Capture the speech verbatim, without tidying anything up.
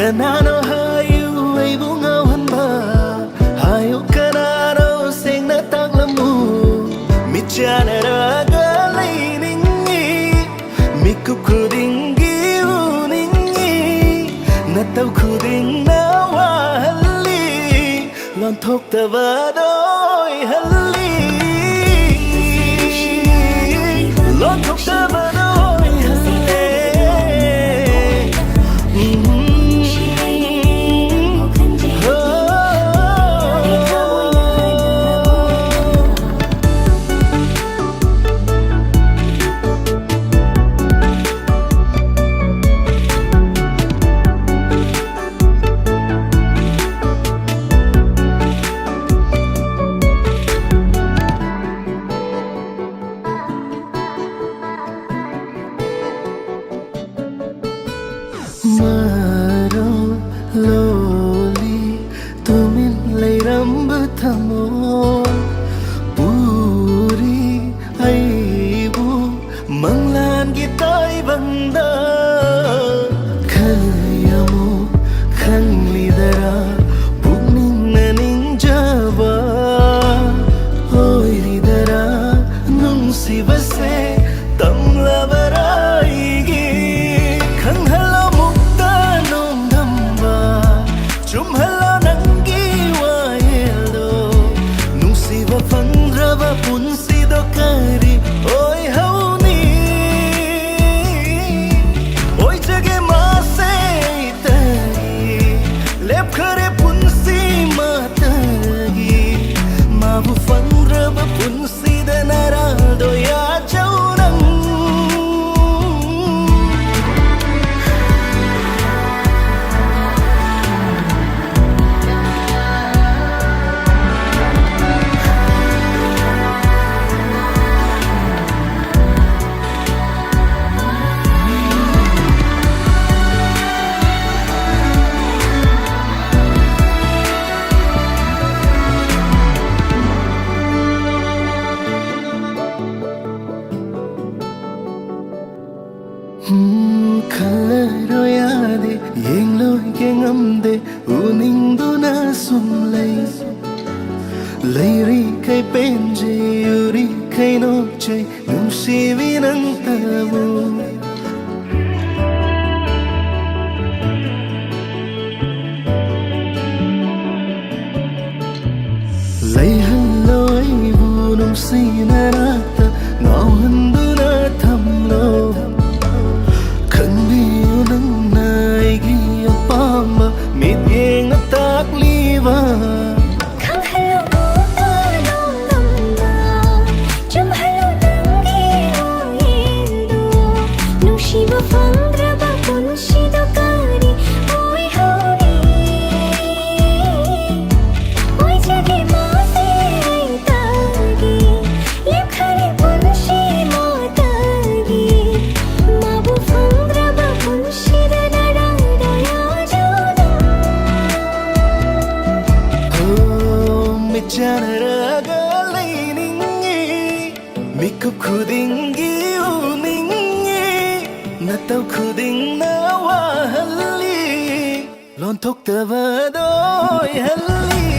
ꯀꯅꯥꯅꯣ ꯍꯥꯏꯌꯨ ꯑꯩꯕꯨ ꯉꯥꯎꯍꯟꯕ? ꯍꯥꯏꯌꯨ ꯀꯅꯥꯅꯣ ꯁꯦꯡꯅ ꯇꯥꯛꯂꯝꯃꯨ? ꯃꯤꯠ ꯆꯥꯟꯅꯔꯒ ꯂꯩꯅꯤꯡꯉꯤ, ꯃꯤꯀꯨꯞ ꯈꯨꯗꯤꯡꯒꯤ ꯎꯅꯤꯡꯉꯤ, ꯅꯇꯧ ꯈꯨꯗꯤꯡꯅ ꯋꯥꯍꯜꯂꯤ, ꯂꯣꯟꯊꯣꯛꯇꯕꯗꯣ ꯑꯣꯏꯍꯜꯂꯤ, ꯂꯣꯟꯊꯣꯛꯇꯕꯗꯣ ꯑꯣꯏꯍꯜꯂꯦ꯫ ꯉꯝꯗꯦ, ꯎꯅꯤꯡꯗꯨꯅ ꯁꯨꯝ ꯂꯩ꯫ ꯂꯩꯔꯤꯈꯩ ꯄꯦꯟꯖꯩ, ꯎꯔꯤꯈꯩ ꯅꯣꯛꯆꯩ, ꯅꯨꯡꯁꯤꯕꯤ ꯅꯪꯇꯕꯨ꯫ ꯂꯩꯍꯜꯂꯣ ꯑꯩꯕꯨ ꯅꯨꯡꯁꯤꯅ ꯅꯥꯛꯇ, ꯉꯥꯎꯍꯟꯗꯨꯅ ꯊꯝꯂꯣ꯫ ꯈꯟꯕꯤꯌꯨ ꯅꯪꯅ ꯑꯩꯒꯤ ꯑꯄꯥꯝꯕ, ꯃꯤꯠꯌꯦꯡꯅ ꯇꯥꯛꯂꯤꯕ꯫ ꯈꯪꯍꯜꯂꯨ ꯅꯣꯡꯗꯝꯅ, ꯆꯨꯝꯍꯜꯂꯨ ꯅꯪꯒꯤ ꯋꯥꯌꯦꯜꯗꯨ꯫ ꯅꯨꯡꯁꯤꯕ ꯐꯪꯗ꯭ꯔꯕ ꯄꯨꯟꯁꯤꯗꯨ ꯀꯔꯤ ꯑꯣꯏꯍꯧꯅꯤ? ꯑꯣꯏꯖꯒꯦ ꯃꯥꯁꯦ ꯑꯩꯇꯒꯤ, ꯂꯦꯞꯈꯔꯦ ꯄꯨꯟꯁꯤ ꯃꯥꯇꯒꯤ꯫ ꯃꯥꯕꯨ ꯐꯪꯗ꯭ꯔꯕ ꯄꯨꯟꯁꯤꯗ ꯅꯔꯥꯏꯗ ꯌꯥꯖꯧꯅ꯫ ꯍꯣ, ꯃꯤꯠ ꯆꯥꯟꯅꯔꯒ ꯂꯩꯅꯤꯡꯉꯤ, ꯃꯤꯀꯨꯞ ꯈꯨꯗꯤꯡꯒꯤ ꯎꯅꯤꯡꯉꯤ, ꯅꯇꯧ ꯈꯨꯗꯤꯡꯅ ꯋꯥꯍꯜꯂꯤ, ꯂꯣꯟꯊꯣꯛꯇꯕꯗꯣ ꯑꯣꯏꯍꯜꯂꯤ꯫